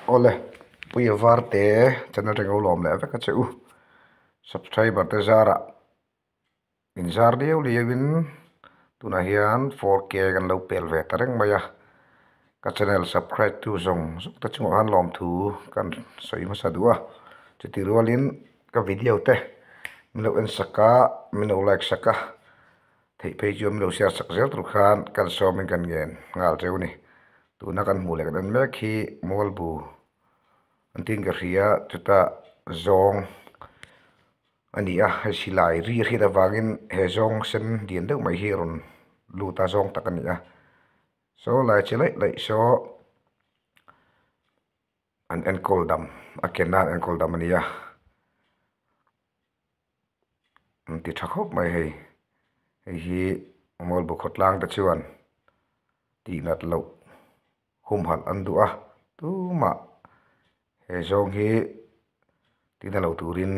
Awle Puia Varte channel atang lo lawm leh vek a che u. Subscriber te zarah in zar liau liau in tunah hian 4K kan lo pel ve ta reng mai a. Ka channel subscribe tu zawng zawng te chungah khan lawmthu kan sawi hmasa duh a. Chutih rualin ka video te min lo en sak a, min lo like sak a. Theih phei chu an lo share sak zel tur khan kan sawmin kan ngen nghal cheu a ni. Tuna kan hmuh leh kan en mek hi Mualbu an tiin ka hria chutah zawng a ni a, hei silai ri a hriat avangin he zawng sen lian deuh mai hi a rawn lut a, zawng tak a ni a. Saw lai che laih laih saw an enkawl dam a kenna an enkawl dam a ni a. An ti tha khawp mai hei hei hi Mualbu khawtlang te chuan tih nat loh humhalh an duh a tumah he zawng hi tina lo turin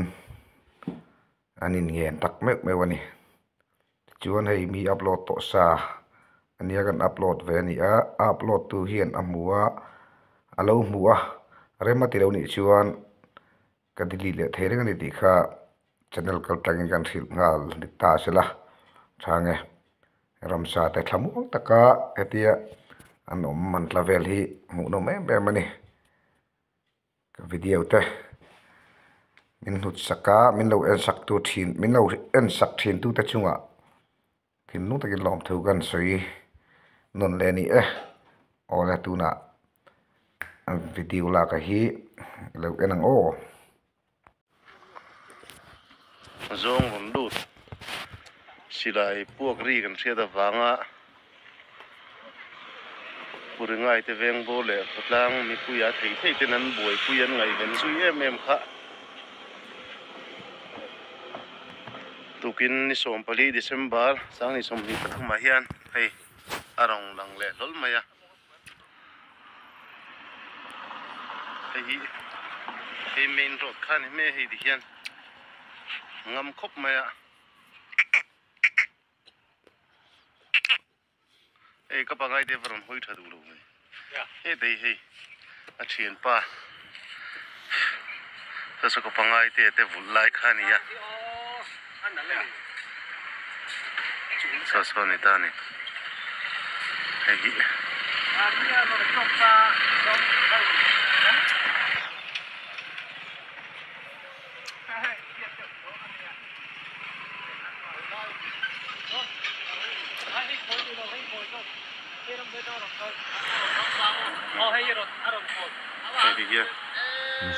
an inngen tak meuh meuh a ni tichuan hei mi upload tawh sa ania kan upload ve a ni a a upload tu hian a hmu a a lo hmu a rem a ti lo nih chuan. Ka delete leh thei reng a ni tih kha channel kal tangin kan hrilh nghal dik ta a sela chhang e. Ramsa te thla muang taka hetia an awm an tla vel hi hmuhnawm em em a ni. Ka video te min hnut sak a min lo en sak tu thin min lo en sak thin tu te chungah thinlung takin lawmthu kan sawi nawn leh a ni e. Awle tunah video lak a hi lo en ang aw. Zawng rawn lut silai puak ri kan hriat avanga Puringai te veng bawr leh khawtlang mipuia thei thei ten an buaipui an ngaihven zui em em kha. Tukin ni 14 December sang ni 23 ah hian hei a rawn lang leh hlawl mai a. Hei hi hei main road kha a ni hmel hei ti hian ngam khawp mai a. Hei ka pangai te va rawn hawi tha duh lo mai. He dei hei a thianpa saw ka pangai te te vulh lai kha a ni a. Saw saw a ni ta a ni. Hei hi.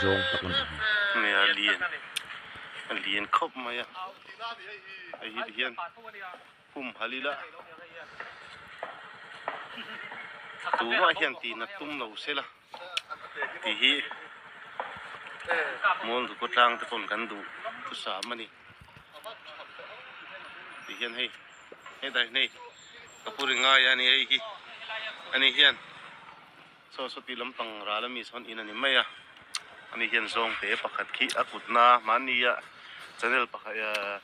Zawng tak a nih hi. A lian a lian khawp mai a hei hi ti hian hum hal ila tumah hian tihna tum lo sela. Tih hi Mualnu khawtlang te pawn kan duh thusam a ni. Tih hian hei hetlai hi hei ka pu ri ngai a ni hei hi ani hian saw saw tih lampang ral ami sawn in a ni mai a ani hian zawng te pakhat khi a kut na mahnia channel pakhat ahh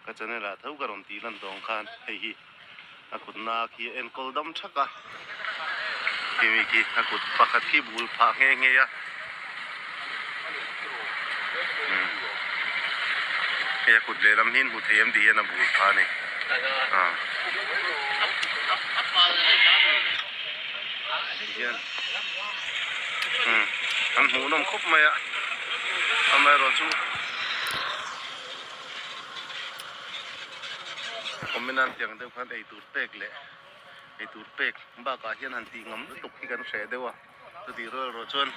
ka channel ah tho ka rawn tih lan tawh ang khan hei hi a kut na khi a enkawl dam thak a khimi khi a kut pakhat khi bul phah nghe nghe a hei a kut lehlam hi hmu thei em tih hian a bul phah a ni ah tihian an hmuhnawm khawp mai a amaherawhchu. Comment an tiang deuh khan eitur pek leh eitur pek bakah hian han tih ngam lutuk hi kan hreh deuh a chutih rual erawh chuan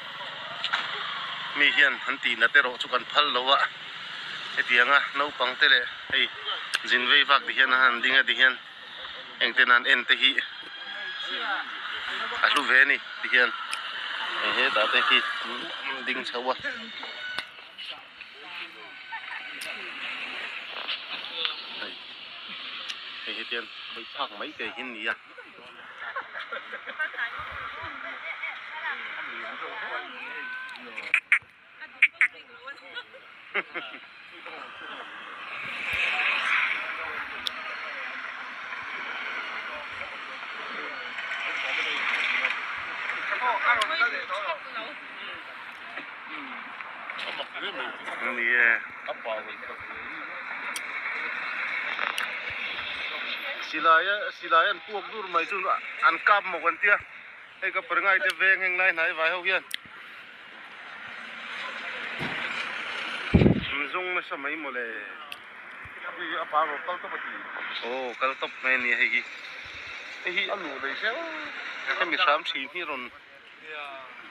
mi hian han tih nat erawh chu kan phal lo a hetianga naupang te leh hei zin vei vak ti hian a han ding a ti hian engtin an en te hi a hlu ve a ni ti hian hei hetah te hi an ding chho a. Hei hetiang khawih phak mai te hi a ni a. Ni e. Silai silai an puak dur mai chu an kap maw kan tia hei ka perngai te veng heng lai hnai vai ho hian an zawng nasa mai mawle. Aw kal tawp mai a ni hei hi hei hi hemi hram thin hi rawn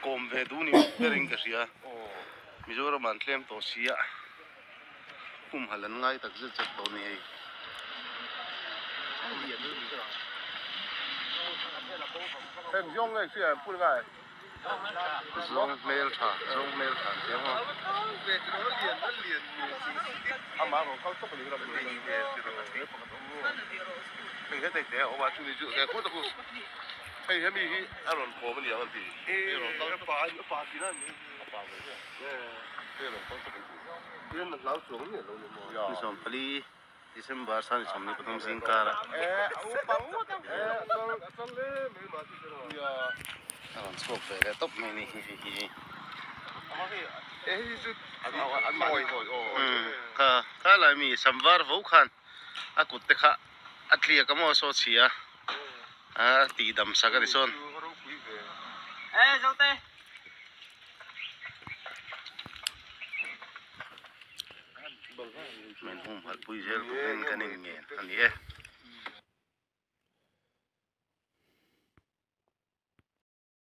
kawm ve duh ni berin ka hria Mizoram ah an tlem tawh si a humhalh an ngai tak zet zet tawh a ni hei. Zawng hmel tha zawng hmel tha an ti ang a. Ni 14 December 2023 zingkara a rawn chhuak ve leh tawp mai a ni hi hei hi. Kha kha lai mi samvar vo khan a kut te kha a tliak a maw saw chhia a tih dam sak a ni sawn. Min humhalh pui zel turin kan inngen a ni e.